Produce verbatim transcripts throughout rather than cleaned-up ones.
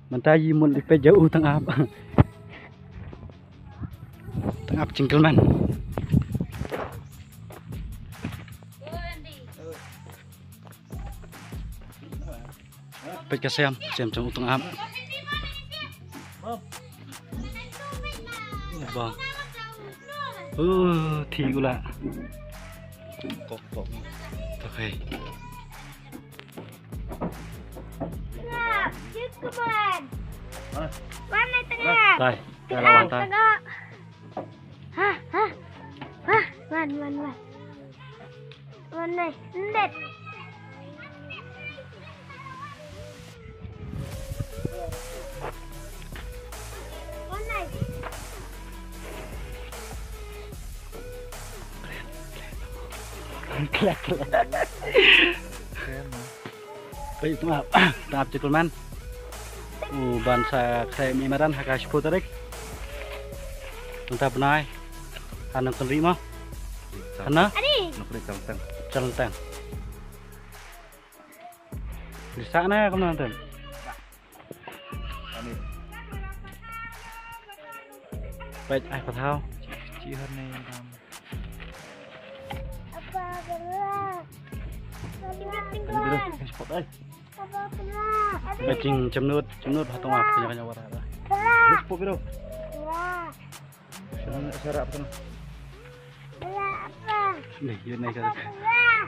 Mynta ngi mut leit peit ïa u tang ap. Tang ap jingkyrmen. Peit ka sem, sem jong u tang ap. Ba. Uh, thi u la. Kok, kok. Okay. Tang ap, jut ka ban. Wan nai tang ap. Tai, tai la wan tai. Tang ap. Ha, ha. Ha, wan, wan, wan. Wan nai, ndet. Wan nai. Klek, klek. Peit tang ap, tang ap jingkyrmen. U ban sa khleh mih madan ha ka shiphew tarik. Mynta bnai. Ha Nongkynrih mo. Hana? Nongkynrih Jalteng. Jalteng. Di sa na kumno tem. Peit ai pathaw. Chi har ne ram. Apa kena? Tinggal, tinggal. Spot ai. Apa kena? Peit jing jemnud, jemnud ha tang ap kanya kanya wara. Kena. Spot biro. Kena. Kena apa? Ni, yun na isa.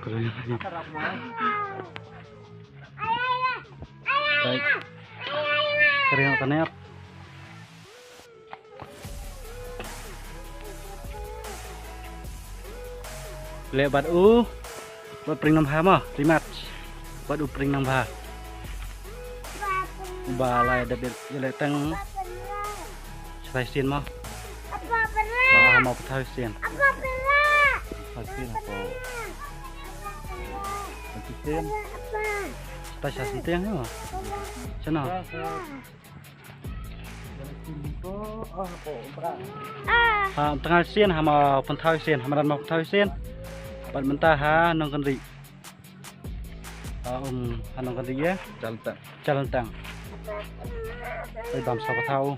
Kena. Kena. Ay, ay, ay. Ay, ay, ay. Kering ka nep. Leh bad u, bad pring nang bha mo, rimat. Bad u pring nang bha. Ba lai da bit, ïa leh tang. Sa sien mo. Ba mo pathaw sien. Sa sien ko. Sa sien. Sa sien mo. Sa na. Ha, tang ap sien, ha mo pathaw sien, ha madan mo pathaw sien. Bad mynta ha Nongkynrih. Ha, um, ha Nongkynrih ïa. Jalteng. Jalteng. Ai bam sa pathaw.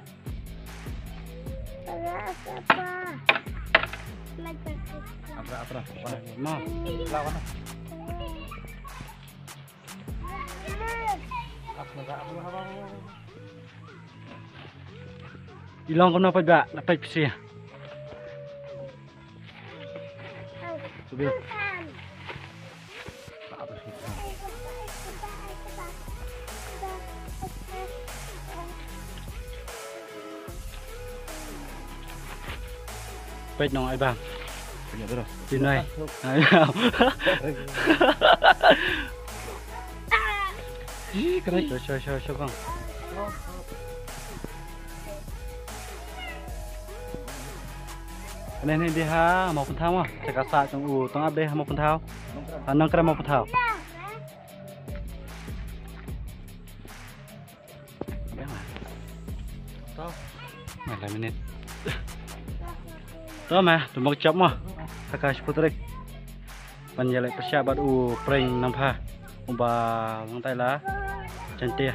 Atra, atra. Mo. Lawan. I long kumno peit ba, na peit pisa. Subi. Peit nong ai bang. Peit nong ai. Ai bang. Ih, kena. Sho, sho, sho, sho, bang. Kane ne dei ha Mawpynthaw mo. Te ka sah jong u tang ap dei ha Mawpynthaw. Ha Nongkren Mawpynthaw. Ïa ma. To. Ngan lai minit. To ma, to ma ka chop mo. Ha ka shiphew tarik. Ban ïaleh pyrshah bad u pring nang bha. Uba lang tai la. Jaiñtia.